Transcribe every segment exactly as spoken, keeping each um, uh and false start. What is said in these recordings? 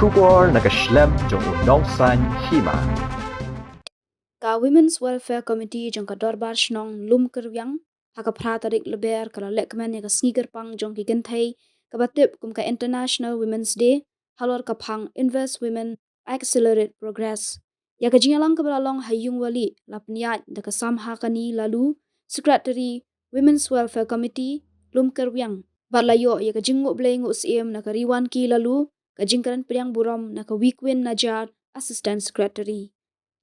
Khubor na ka shlem jong u nongsan hima. Ka Women's Welfare Committee jong ka Dorbar Shnong Lumkyrwiang, ha ka phra tarik Lber ka la lehkmen ïa ka sngi kyrpang jong ki kynthei, kaba tip kum ka International Women's Day, halor ka phang Invest Women, Accelerate Progress. Ïa ka jingïalang kaba la long ha Ïungwali la pynïaid da ka Samhakani Laloo, Secretary, Women's Welfare Committee, Lumkyrwiang. Bad la ïoh ïa ka jingnguh blei nguh syiem na ka Riwanki Laloo, ka jingkren pdiang burom na ka Wikwin Najar, Assistant Secretary.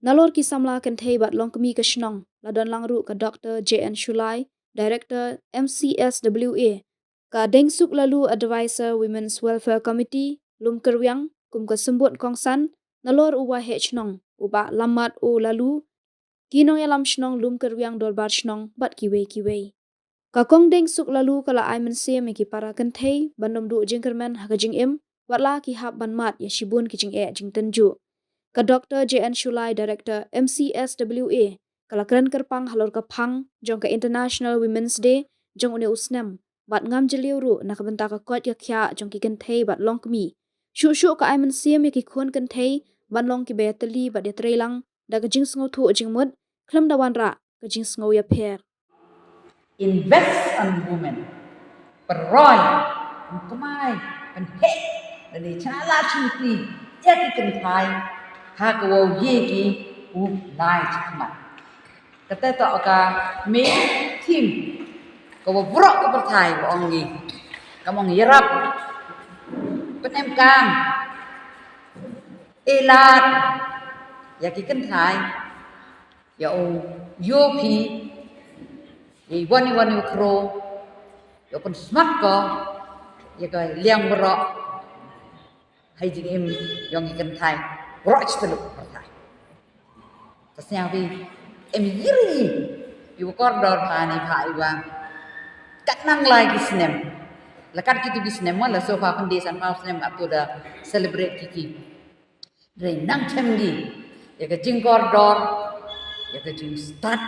Nalor ki samla kynthei bad longkmie ka shnong, la don lang ruh ka Doktor J N Shullai, Director M C S W A, ka Dengsuk Laloo, Advisor, Women's Welfare Committee, Lumkyrwiang, kum ka symbud kongsan, nalor u Waheh Shnong, u Bah Lammat O Laloo, ki nongïalam shnong Lumkyrwiang, Dorbar Shnong, bad kiwei kiwei. Ka Kong Dengsuk Laloo ka la ai mynsiem ïa ki para kynthei ban ym duh jingkyrmen ha ka jingim, wat la ki hap ban mad ïa shibun ki jingeh jingtynjuh. Ka Doktor J N Shullai, Director M C S W A, ka la kren kyrpang halor ka phang jong ka International Women's Day jong une u snem, bad ngam jylliew ruh na ka bynta ka koit ka khiah jong ki kynthei bad longkmie. Shuh shuh ka ai mynsiem ïa ki khun kynthei ban long kiba ïatylli bad ïatreilang da ka jingsngewthuh jingmut, khlem da wanrah ka jingsngew ïapher. Invest on women. Pynroi, pynkmai, pynheh, lane shna lad shynti ïa ki kynthei, ha kaba ïoh ki u lai shakhmat. Kata toh ka main theme kaba baroh ka pyrthei ba ong ngi. Ka ong ïarap, pynemkam, eh lad ïa ki kynthei, ïa u ïoh phi, ïa i wan i wan i u kro, ïa u pynsmat ko ïa ka liang baroh ha i jingim jong i kynthei baroh shi tylli ka pyrthei. Ka sñiaw phi em ïa ri i u kordor pha ni pha i wa. Kat nang lai ki snem, la kat kito ki snem, ma la so pha pynde san pha snem atu da celebrate kiti. Dei nang chem ngi ïa ka jingkordor, ïa ka jingstad,